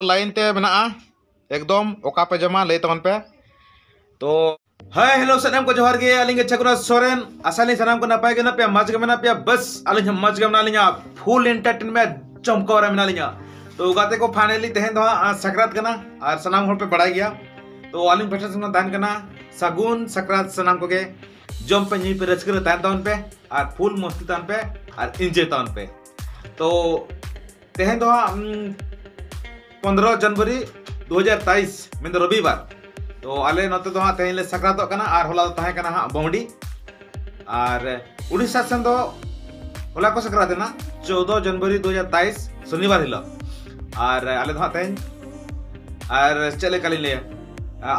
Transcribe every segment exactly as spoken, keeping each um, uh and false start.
Line ᱛᱮ ᱢᱮᱱᱟᱜᱼᱟ᱾ ᱮᱠᱫᱚᱢ ᱚᱠᱟ ᱯᱮ ᱡᱚᱢᱟ ᱞᱟᱹᱭ ᱛᱟᱵᱚᱱ ᱯᱮ᱾ ᱛᱚ ᱦᱟᱭ ᱦᱮᱞᱳ, ᱥᱟᱱᱟᱢ ᱠᱚ ᱡᱚᱦᱟᱨ ᱜᱮ᱾ ᱟᱹᱞᱤᱧ ᱜᱮ ᱪᱷᱟᱠᱩᱨᱟ ᱥᱚᱨᱮᱱ᱾ ᱟᱥᱟᱭᱟᱞᱤᱧ ᱥᱟᱱᱟᱢ ᱠᱚ ᱱᱟᱯᱟᱭ ᱜᱮ ᱢᱮᱱᱟᱜ ᱯᱮᱭᱟ, ᱢᱚᱡᱽ ᱜᱮ ᱢᱮᱱᱟᱜ ᱯᱮᱭᱟ᱾ ᱵᱟᱥ ᱟᱹᱞᱤᱧ ᱦᱚᱸ ᱢᱚᱡᱽ ᱜᱮ ᱢᱮᱱᱟᱜ ᱞᱤᱧᱟ, ᱯᱷᱩᱞ ᱮᱱᱴᱟᱨᱴᱮᱱᱢᱮᱱᱴ ᱡᱚᱢᱠᱟᱣ ᱨᱮ ᱢᱮᱱᱟᱜ ᱞᱤᱧᱟ᱾ ᱛᱚ ᱜᱟᱛᱮ ᱠᱚ, ᱯᱷᱟᱭᱱᱟᱞᱤ ᱛᱮᱦᱮᱧ ᱫᱚ ᱦᱟᱸᱜ ᱥᱟᱠᱨᱟᱛ ᱠᱟᱱᱟ ᱟᱨ ᱥᱟᱱᱟᱢ ᱦᱚᱲ ᱯᱮ ᱵᱟᱲᱟᱭ ᱜᱮᱭᱟ᱾ ᱛᱚ ᱟᱹᱞᱤᱧ ᱯᱟᱦᱴᱟ ᱥᱮᱫ ᱠᱷᱚᱱ ᱛᱟᱦᱮᱱ ᱠᱟᱱᱟ ᱥᱟᱹᱜᱩᱱ ᱥᱟᱠᱨᱟᱛ ᱥᱟᱱᱟᱢ ᱠᱚᱜᱮ᱾ ᱡᱚᱢ ᱯᱮ, ᱧᱩᱭ ᱯᱮ, ᱨᱟᱹᱥᱠᱟᱹ ᱨᱮ ᱛᱟᱦᱮᱱ ᱛᱟᱵᱚᱱ ᱯᱮ ᱟᱨ ᱯᱷᱩᱞ ᱢᱚᱥᱛᱤ ᱛᱟᱵᱚᱱ ᱯᱮ ᱟᱨ ᱤᱱᱡᱚᱭ ᱛᱟᱵᱚᱱ ᱯᱮ᱾ ᱛᱚ ᱛᱮᱦᱮᱧ ᱫᱚ ᱦᱟᱸᱜ, ᱩᱢ, ᱯᱚᱱᱫᱽᱨᱚ ᱡᱟᱱᱩᱣᱟᱨᱤ ᱫᱩ ᱦᱟᱡᱟᱨ ᱛᱮᱭᱤᱥ, ᱢᱮᱱᱫᱚ ᱨᱚᱵᱤᱵᱟᱨ᱾ ᱛᱚ ᱟᱞᱮ ᱱᱚᱛᱮ ᱫᱚ ᱦᱟᱸᱜ ᱛᱮᱦᱮᱧ ᱞᱮ ᱥᱟᱠᱨᱟᱛᱚᱜ ᱠᱟᱱᱟ ᱟᱨ ᱦᱚᱞᱟ ᱫᱚ ᱛᱟᱦᱮᱸ ᱠᱟᱱᱟ ᱦᱟᱸᱜ ᱵᱟᱹᱣᱰᱤ᱾ ᱟᱨ ᱩᱲᱤᱥᱥᱟ ᱥᱮᱱ ᱫᱚ ᱦᱚᱞᱟ ᱠᱚ ᱥᱟᱠᱨᱟᱛ ᱮᱱᱟ, ᱪᱳᱫᱽᱫᱚ ᱡᱟᱱᱩᱣᱟᱨᱤ ᱫᱩ ᱦᱟᱡᱟᱨ ᱛᱮᱭᱤᱥ, ᱥᱚᱱᱤᱵᱟᱨ ᱦᱤᱞᱳᱜ᱾ ᱟᱨ ᱟᱞᱮ ᱫᱚ ᱦᱟᱸᱜ ᱛᱮᱦᱮᱧ, ᱟᱨ ᱪᱮᱫ ᱞᱮᱠᱟ ᱞᱤᱧ ᱞᱟᱹᱭᱟ,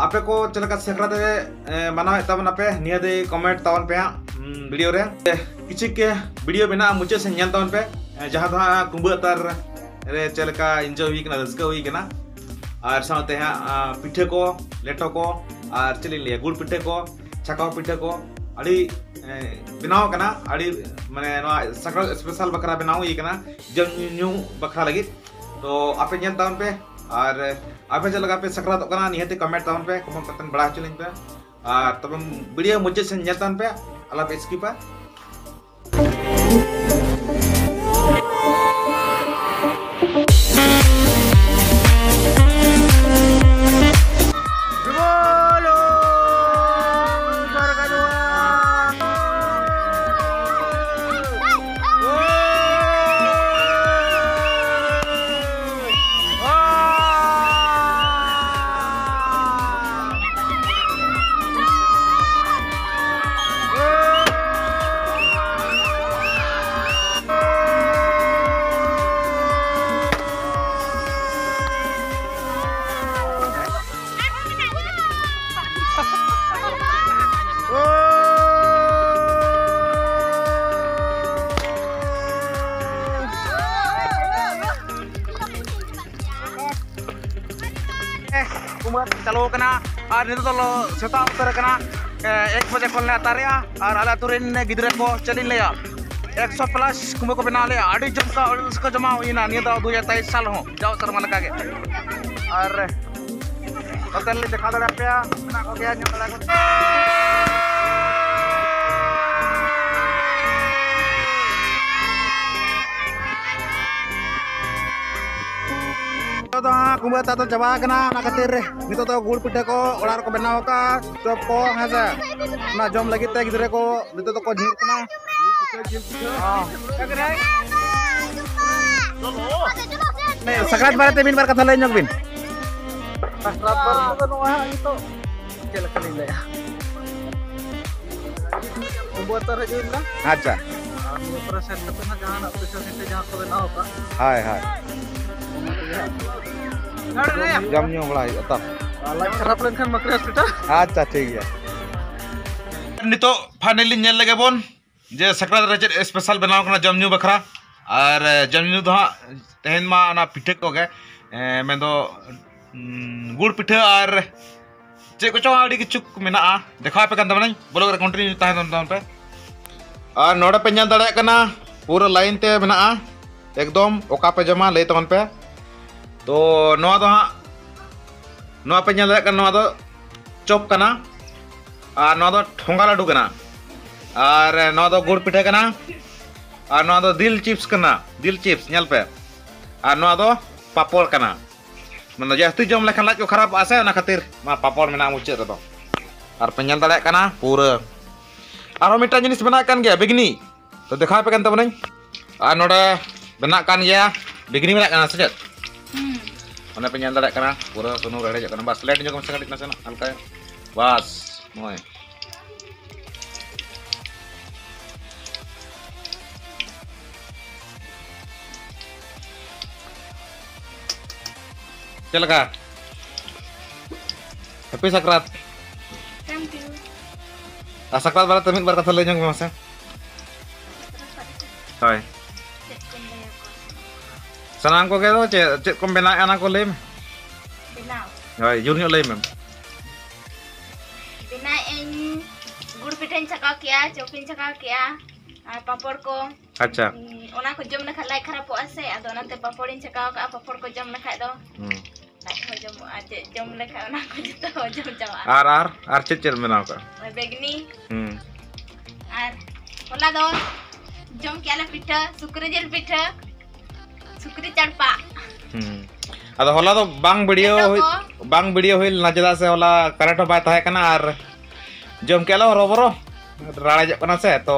ᱟᱯᱮ ᱠᱚ ᱪᱮᱫ ᱞᱮᱠᱟ ᱥᱟᱠᱨᱟᱛ ᱨᱮ, ᱮ, ᱢᱟᱱᱟᱣᱮᱫ ᱛᱟᱵᱚᱱᱟᱯᱮ, ᱱᱤᱦᱟᱹᱛ ᱜᱮ ᱠᱚᱢᱮᱱᱴ ᱛᱟᱵᱚᱱ ᱯᱮ ᱦᱟᱸᱜ, ᱩᱢ, ᱵᱷᱤᱰᱤᱭᱳ ᱨᱮ᱾ ᱮ, ᱠᱤᱪᱷᱩ ᱜᱮ ᱵᱷᱤᱰᱤᱭᱳ ᱢᱮᱱᱟᱜᱼᱟ, ᱢᱩᱪᱟᱹᱫ ᱥᱮᱫ ᱧᱮᱞ ᱛᱟᱵᱚᱱ ᱯᱮ, ᱮ, ᱡᱟᱦᱟᱸ ᱫᱚ ᱦᱟᱸᱜ ᱠᱩᱢᱵᱟᱹ ᱟᱛᱟᱨ ᱨᱮ ᱪᱮᱫ ᱞᱮᱠᱟ ᱤᱱᱡᱚᱭ ᱦᱩᱭ ᱠᱟᱱᱟ, ᱨᱟᱹᱥᱠᱟᱹ ᱦᱩᱭ ᱠᱟᱱᱟ᱾ ᱟᱨ ᱥᱟᱶᱛᱮ ᱦᱟᱸᱜ, ᱟ, ᱯᱤᱴᱷᱟᱹ ᱠᱚ, ᱞᱮᱴᱚ ᱠᱚ, ᱟᱨ ᱪᱮᱫ ᱞᱤᱧ ᱞᱟᱹᱭᱟ, ᱜᱩᱲ ᱯᱤᱴᱷᱟᱹ ᱠᱚ, ᱪᱷᱟᱠᱟᱣ ᱯᱤᱴᱷᱟᱹ ᱠᱚ, ᱟᱹᱰᱤ, ᱮ, ᱵᱮᱱᱟᱣ ᱠᱟᱱᱟ, ᱟᱹᱰᱤ, ᱢᱟᱱᱮ, ᱱᱚᱣᱟ ᱥᱟᱠᱨᱟᱛ ᱥᱯᱮᱥᱟᱞ ᱵᱟᱠᱷᱨᱟ ᱵᱮᱱᱟᱣ ᱦᱩᱭ ᱠᱟᱱᱟ, ᱡᱚᱢ ᱧᱩ, ᱧᱩ ᱵᱟᱠᱷᱨᱟ ᱞᱟᱹᱜᱤᱫ᱾ ᱛᱚ ᱟᱯᱮ ᱧᱮᱞ ᱛᱟᱵᱚᱱ ᱯᱮ, ᱟᱨ ᱟᱯᱮ ᱪᱮᱫ ᱞᱮᱠᱟ ᱯᱮ ᱥᱟᱠᱨᱟᱛᱚᱜ ᱠᱟᱱᱟ, ᱱᱤᱦᱟᱹᱛ ᱠᱚᱢᱮᱱᱴ ᱛᱟᱵᱚᱱ ᱯᱮ, ᱠᱚᱢᱮᱱᱴ ᱠᱟᱛᱮ ᱵᱟᱲᱟᱭ ᱦᱚᱪᱚ ᱞᱤᱧ ᱯᱮ᱾ ᱟᱨ ᱛᱚᱵᱮ ᱵᱷᱤᱰᱤᱭᱳ ᱢᱩᱪᱟᱹᱫ ᱥᱮᱫ ᱧᱮᱞ ᱛᱟᱵᱚᱱ ᱯᱮ, ᱟᱞᱚᱯᱮ ᱥᱠᱤᱯᱟ᱾ ᱩᱢᱟᱹᱨ ᱪᱟᱹᱞᱩ ᱟᱠᱟᱱᱟ ᱟᱨ ᱱᱤᱛᱚᱜ ᱫᱚ ᱥᱮᱛᱟᱜ ᱩᱛᱟᱹᱨ ᱟᱠᱟᱱᱟ᱾ ᱮ, ᱮᱠ ᱵᱟᱡᱮ ᱠᱷᱚᱱ ᱞᱮ ᱟᱛᱟᱨᱮᱜᱼᱟ ᱟᱨ ᱟᱞᱮ ᱟᱹᱛᱩ ᱨᱮᱱ ᱜᱤᱫᱽᱨᱟᱹ ᱠᱚ ᱪᱮᱫ ᱤᱧ ᱞᱟᱹᱭᱟ, ᱮᱠᱥᱚ ᱯᱞᱟᱥ ᱠᱩᱢᱵᱟᱹ ᱠᱚ ᱵᱮᱱᱟᱣ ᱞᱮᱜᱼᱟ᱾ ᱟᱹᱰᱤ ᱡᱚᱢᱠᱟᱣ, ᱟᱹᱰᱤ ᱨᱟᱹᱥᱠᱟᱹ ᱡᱚᱢᱟᱣ ᱦᱩᱭᱱᱟ ᱱᱤᱭᱟᱹ ᱫᱷᱟᱣ ᱫᱩ ᱦᱟᱡᱟᱨ ᱛᱮᱭᱤᱥ ᱥᱟᱞ ᱦᱚᱸ, ᱡᱟᱣ ᱥᱮᱨᱢᱟ ᱞᱮᱠᱟᱜᱮ᱾ ᱟᱨ ᱱᱚᱛᱮ ᱞᱮ ᱫᱮᱠᱷᱟᱣ ᱫᱟᱲᱮᱭᱟᱯᱮᱭᱟ, ᱢᱮᱱᱟᱜ ᱠᱚᱜᱮᱭᱟ ᱧᱚᱜ ᱫᱟᱲᱮ ᱠᱚ᱾ ᱱᱤᱛᱚᱜ ᱫᱚ ᱦᱟᱸᱜ ᱠᱩᱢᱵᱟᱹ ᱛᱟᱛᱟ ᱪᱟᱵᱟ ᱟᱠᱟᱱᱟ, ᱚᱱᱟ ᱠᱷᱟᱹᱛᱤᱨ ᱱᱤᱛᱚᱜ ᱫᱚ ᱜᱩᱲ ᱯᱤᱴᱷᱟᱹ ᱠᱚ ᱚᱲᱟᱜ ᱨᱮᱠᱚ ᱵᱮᱱᱟᱣ ᱟᱠᱟᱫᱼᱟ, ᱪᱚᱯ ᱠᱚ, ᱦᱮᱸ ᱥᱮ, ᱚᱱᱟ ᱡᱚᱢ ᱞᱟᱹᱜᱤᱫ ᱛᱮ ᱜᱤᱫᱽᱨᱟᱹ ᱠᱚ ᱱᱤᱛᱚᱜ ᱫᱚᱠᱚ ᱧᱤᱨ ᱠᱟᱱᱟ᱾ ᱦᱚᱸ᱾ ᱥᱟᱠᱨᱟᱛ ᱵᱟᱨᱮᱛᱮ ᱢᱤᱫ ᱵᱟᱨ ᱠᱟᱛᱷᱟ ᱞᱟᱹᱭ ᱧᱚᱜ ᱵᱤᱱ᱾ ᱥᱟᱠᱨᱟᱛ ᱵᱟᱨᱮ ᱛᱮᱫᱚ ᱱᱚᱣᱟ ᱦᱟᱸᱜ ᱱᱤᱛᱚᱜ ᱪᱮᱫ ᱞᱮᱠᱟ ᱞᱤᱧ ᱞᱟᱹᱭᱟ? ᱠᱩᱢᱵᱟᱹ ᱛᱚ ᱦᱤᱡᱩᱜ ᱞᱮᱱᱟ᱾ ᱟᱪᱪᱷᱟ᱾ ᱟᱨ ᱱᱤᱭᱟᱹ ᱯᱚᱨᱮ ᱥᱮᱱ ᱠᱟᱛᱮ ᱦᱟᱸᱜ ᱡᱟᱦᱟᱱᱟᱜ ᱯᱚᱭᱥᱟ ᱥᱮᱱᱛᱮ ᱡᱟᱦᱟᱸ ᱠᱚ ᱵᱮᱱᱟᱣ ᱟᱠᱟᱫ᱾ ᱦᱳᱭ, ᱦᱳᱭ᱾ ᱡᱚᱢ ᱧᱩ ᱵᱟᱲᱟ ᱦᱩᱭᱩᱜᱼᱟ ᱛᱚ᱾ ᱟᱨ ᱞᱟᱡ ᱠᱷᱟᱨᱟᱯ ᱞᱮᱱᱠᱷᱟᱱ ᱢᱟᱠᱨᱤ ᱦᱚᱥᱯᱤᱴᱟᱞ᱾ ᱟᱪᱪᱷᱟ, ᱴᱷᱤᱠ ᱜᱮᱭᱟ᱾ ᱱᱤᱛᱚᱜ finally ᱧᱮᱞ ᱞᱮᱜᱮ ᱵᱚᱱ ᱡᱮ ᱥᱟᱠᱨᱟᱛ ᱨᱮ ᱪᱮᱫ special ᱵᱮᱱᱟᱣ ᱠᱟᱱᱟ ᱡᱚᱢ ᱧᱩ ᱵᱟᱠᱷᱨᱟ᱾ ᱟᱨ, ᱮ, ᱡᱚᱢ ᱧᱩ ᱫᱚ ᱦᱟᱸᱜ ᱛᱮᱦᱮᱧ ᱢᱟ ᱚᱱᱟ ᱯᱤᱴᱷᱟᱹ ᱠᱚᱜᱮ, ᱮ, ᱢᱮᱱᱫᱚ, ᱩᱸ, ᱜᱩᱲ ᱯᱤᱴᱷᱟᱹ ᱟᱨ ᱪᱮᱫ ᱠᱚᱪᱚᱝ ᱟᱹᱰᱤ ᱠᱤᱪᱷᱩ ᱢᱮᱱᱟᱜᱼᱟ, ᱫᱮᱠᱷᱟᱣ ᱟᱯᱮ ᱠᱟᱱ ᱛᱟᱵᱚᱱᱟᱹᱧ, vlog ᱨᱮ continue ᱛᱟᱦᱮᱱ ᱛᱟᱵᱚᱱ ᱯᱮ᱾ ᱟᱨ ᱱᱚᱰᱮ ᱯᱮ ᱧᱮᱞ ᱫᱟᱲᱮᱭᱟᱜ ᱠᱟᱱᱟ, ᱯᱩᱨᱟᱹ line ᱛᱮ ᱢᱮᱱᱟᱜᱼᱟ, ᱮᱠᱫᱚᱢ ᱚᱠᱟ ᱯᱮ ᱡᱚᱢᱟ ᱞᱟᱹᱭ ᱛᱟᱵᱚᱱ ᱯᱮ᱾ ᱛᱚ ᱱᱚᱣᱟ ᱫᱚ ᱦᱟᱸᱜ, ᱱᱚᱣᱟ ᱯᱮ ᱧᱮᱞ ᱫᱟᱲᱮᱭᱟᱜ ᱠᱟᱱᱟ, ᱱᱚᱣᱟ ᱫᱚ ᱪᱚᱯ ᱠᱟᱱᱟ, ᱟᱨ ᱱᱚᱣᱟ ᱫᱚ ᱴᱷᱚᱸᱜᱟ ᱞᱟᱹᱰᱩ ᱠᱟᱱᱟ, ᱟᱨ ᱱᱚᱣᱟ ᱫᱚ ᱜᱩᱲ ᱯᱤᱴᱷᱟᱹ ᱠᱟᱱᱟ, ᱟᱨ ᱱᱚᱣᱟ ᱫᱚ ᱫᱤᱞ chips ᱠᱟᱱᱟ, ᱫᱤᱞ chips ᱧᱮᱞ ᱯᱮ, ᱟᱨ ᱱᱚᱣᱟ ᱫᱚ ᱯᱟᱯᱚᱲ ᱠᱟᱱᱟ᱾ ᱢᱟᱱᱮ ᱡᱟᱹᱥᱛᱤ ᱡᱚᱢ ᱞᱮᱠᱷᱟᱱ ᱞᱟᱡ ᱠᱚ ᱠᱷᱟᱨᱟᱯᱚᱜᱼᱟ ᱥᱮ, ᱚᱱᱟ ᱠᱷᱟᱹᱛᱤᱨ ᱱᱚᱣᱟ ᱯᱟᱯᱚᱲ ᱢᱮᱱᱟᱜᱼᱟ ᱢᱩᱪᱟᱹᱫ ᱨᱮᱫᱚ᱾ ᱟᱨ ᱯᱮ ᱧᱮᱞ ᱫᱟᱲᱮᱭᱟᱜ ᱠᱟᱱᱟ ᱯᱩᱨᱟᱹ᱾ ᱟᱨᱦᱚᱸ ᱢᱤᱫᱴᱟᱝ ᱡᱤᱱᱤᱥ ᱵᱮᱱᱟᱜ ᱠᱟᱱ ᱜᱮᱭᱟ, ᱵᱮᱜᱽᱱᱤ᱾ ᱛᱚ ᱫᱮᱠᱷᱟᱣ ᱟᱯᱮ ᱠᱟᱱ ᱛᱟᱵᱚᱱᱟᱹᱧ᱾ ᱟᱨ ᱱᱚᱰᱮ ᱵᱮᱱᱟᱜ ᱠᱟᱱ ᱜᱮᱭᱟ, ᱵᱮᱜᱽᱱᱤ ᱵᱮᱱᱟᱜ ᱠᱟᱱᱟ ᱥᱮ ᱪᱮᱫ? ᱦᱩᱸ᱾ ᱚᱱᱮ ᱯᱮ ᱧᱮᱞ ᱫᱟᱲᱮᱭᱟᱜ ᱠᱟᱱᱟ, ᱯᱩᱨᱟᱹ ᱥᱩᱱᱩᱢ ᱨᱮ ᱦᱮᱰᱮᱡᱚᱜ ᱠᱟᱱᱟ᱾ ᱵᱟᱥ, ᱞᱮᱴ ᱧᱚᱜ ᱢᱮᱥᱮ ᱠᱟᱹᱴᱤᱡ ᱱᱟᱥᱮᱱᱟᱜ, ᱦᱟᱞᱠᱟ᱾ ᱵᱟᱥ, ᱱᱚᱜᱼᱚᱭ᱾ ᱪᱮᱫ ᱞᱮᱠᱟ? Happy ᱥᱟᱠᱨᱟᱛ᱾ Thank you᱾ ᱟᱨ ᱥᱟᱠᱨᱟᱛ ᱵᱟᱨᱮᱛᱮ ᱢᱤᱫ ᱵᱟᱨ ᱠᱟᱛᱷᱟ ᱞᱟᱹᱭ ᱧᱚᱜ ᱢᱮ ᱢᱟᱥᱮ᱾ ᱦᱳᱭ᱾ ᱪᱮᱫ ᱠᱚᱢ ᱞᱟᱹᱭᱟ ᱠᱚᱣᱟ? ᱥᱟᱱᱟᱢ ᱠᱚᱜᱮ ᱫᱚ ᱪᱮᱫ, ᱪᱮᱫ ᱠᱚᱢ ᱵᱮᱱᱟᱣᱮᱫᱼᱟ ᱚᱱᱟ ᱠᱚ ᱞᱟᱹᱭ ᱢᱮ᱾ ᱵᱮᱱᱟᱣ? ᱦᱳᱭ, ᱡᱳᱨ ᱧᱚᱜ ᱞᱟᱹᱭ ᱢᱮ᱾ ᱵᱮᱱᱟᱣᱮᱫ ᱟᱹᱧ, ᱜᱩᱲ ᱯᱤᱴᱷᱟᱹᱧ ᱪᱷᱟᱸᱠᱟᱣ ᱠᱮᱜᱼᱟ, ᱪᱚᱯᱤᱧ ᱪᱷᱟᱸᱠᱟᱣ ᱠᱮᱜᱼᱟ᱾ ᱟᱨ ᱯᱟᱯᱚᱲ ᱠᱚ᱾ ᱟᱪᱪᱷᱟ᱾ ᱩᱸ, ᱚᱱᱟ ᱠᱚ ᱡᱚᱢ ᱞᱮᱠᱷᱟᱱ ᱞᱟᱡ ᱠᱷᱟᱨᱟᱯᱚᱜᱼᱟ ᱥᱮ, ᱟᱫᱚ ᱚᱱᱟᱛᱮ ᱯᱟᱯᱚᱲᱤᱧ ᱪᱷᱟᱠᱟᱣ ᱠᱟᱜᱼᱟ᱾ ᱯᱟᱯᱚᱲ ᱠᱚ ᱡᱚᱢ ᱞᱮᱠᱷᱟᱡ ᱫᱚ ᱦᱩᱸ᱾ ᱞᱟᱡ ᱦᱚᱸ ᱡᱚᱢᱚᱜᱼᱟ, ᱪᱮᱫ ᱡᱚᱢ ᱞᱮᱠᱷᱟᱡ ᱚᱱᱟ ᱠᱚ ᱡᱚᱛᱚ ᱦᱚᱸ ᱡᱚᱢ ᱪᱟᱵᱟᱜᱼᱟ᱾ ᱟᱨ ᱟᱨ ᱟᱨ ᱪᱮᱫ ᱪᱮᱫ ᱵᱮᱱᱟᱣ ᱠᱟᱜᱼᱟ? ᱱᱚᱜᱼᱚᱭ ᱵᱮᱜᱽᱱᱤ᱾ ᱦᱩᱸ᱾ ᱟᱨ ᱦᱚᱞᱟ ᱫᱚ ᱡᱚᱢ ᱠᱮᱜᱼᱟ ᱞᱮ ᱯᱤᱴᱷᱟᱹ, ᱥᱩᱠᱨᱤ ᱡᱤᱞ ᱯᱤᱴᱷᱟᱹ, ᱥᱩᱠᱨᱤ ᱪᱟᱲᱯᱟ᱾ ᱦᱩᱸ᱾ ᱟᱫᱚ ᱦᱚᱞᱟ ᱫᱚ ᱵᱟᱝ ᱵᱷᱤᱰᱤᱭᱳ ᱞᱮᱴᱚ ᱦᱩᱭ ᱠᱚ᱾ ᱵᱟᱝ ᱵᱷᱤᱰᱤᱭᱳ ᱦᱩᱭ ᱞᱮᱱᱟ, ᱪᱮᱫᱟᱜ ᱥᱮ ᱦᱚᱞᱟ ᱠᱟᱨᱮᱱᱴ ᱦᱚᱸ ᱵᱟᱭ ᱛᱟᱦᱮᱸ ᱠᱟᱱᱟ ᱟᱨ ᱡᱚᱢ ᱠᱮᱜᱼᱟ ᱞᱮ ᱦᱚᱨᱚᱵᱚᱨᱚ, ᱨᱟᱲᱮᱡᱚᱜ ᱠᱟᱱᱟ ᱥᱮ, ᱛᱚ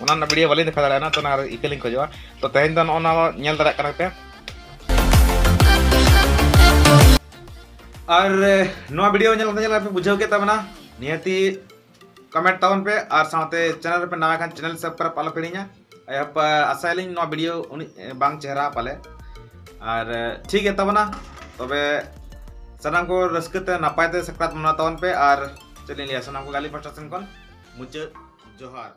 ᱚᱱᱟ ᱨᱮᱱᱟᱜ ᱵᱷᱤᱰᱤᱭᱳ ᱵᱟᱹᱞᱤᱧ ᱫᱮᱠᱷᱟᱣ ᱫᱟᱲᱮᱭᱟᱜᱼᱟ, ᱛᱚ ᱚᱱᱟ ᱤᱠᱟᱹ ᱞᱤᱧ ᱠᱷᱚᱡᱚᱜᱼᱟ᱾ ᱛᱚ ᱛᱮᱦᱮᱧ ᱫᱚ ᱱᱚᱜᱼᱚ ᱱᱚᱣᱟ ᱧᱮᱞ ᱫᱟᱲᱮᱭᱟᱜ ᱠᱟᱱᱟ ᱯᱮ᱾ ᱟᱨ ᱮ, ᱱᱚᱣᱟ ᱵᱷᱤᱰᱤᱭᱳ ᱧᱮᱞ ᱠᱟᱛᱮ ᱧᱮᱞ ᱠᱟᱛᱮ ᱯᱮ ᱵᱩᱡᱷᱟᱹᱣ ᱠᱮᱫ ᱛᱟᱵᱚᱱᱟ, ᱱᱤᱦᱟᱹᱛᱤ ᱠᱚᱢᱮᱱᱴ ᱛᱟᱵᱚᱱ ᱯᱮ ᱟᱨ ᱥᱟᱶᱛᱮ ᱪᱮᱱᱮᱞ ᱨᱮᱯᱮ ᱱᱟᱣᱟ ᱠᱷᱟᱱ ᱪᱮᱱᱮᱞ ᱥᱟᱵᱥᱠᱨᱟᱭᱤᱵ ᱟᱞᱚ ᱯᱮ ᱦᱤᱲᱤᱧᱟ᱾ ᱟᱭᱟᱯ, ᱟᱥᱟᱭᱟᱞᱤᱧ ᱱᱚᱣᱟ ᱵᱷᱤᱰᱤᱭᱳ ᱩᱱᱤ ᱮ, ᱵᱟᱝ ᱪᱮᱦᱨᱟ ᱯᱟᱞᱮ᱾ ᱟᱨ ᱮ, ᱴᱷᱤᱠ ᱜᱮ ᱛᱟᱵᱚᱱᱟ, ᱛᱚᱵᱮ ᱥᱟᱱᱟᱢ ᱠᱚ ᱨᱟᱹᱥᱠᱟᱹ ᱛᱮ ᱱᱟᱯᱟᱭ ᱛᱮ ᱥᱟᱠᱨᱟᱛ ᱢᱟᱱᱟᱣ ᱛᱟᱵᱚᱱ ᱯᱮ᱾ ᱟᱨ ᱪᱮᱫ ᱞᱤᱧ ᱞᱟᱹᱭᱟ, ᱥᱟᱱᱟᱢ ᱠᱚᱜᱮ ᱟᱹᱞᱤᱧ ᱯᱟᱦᱴᱟ ᱥᱮᱱ ᱠᱷᱚᱱ ᱢᱩᱪᱟᱹᱫ ᱡᱚᱦᱟᱨ᱾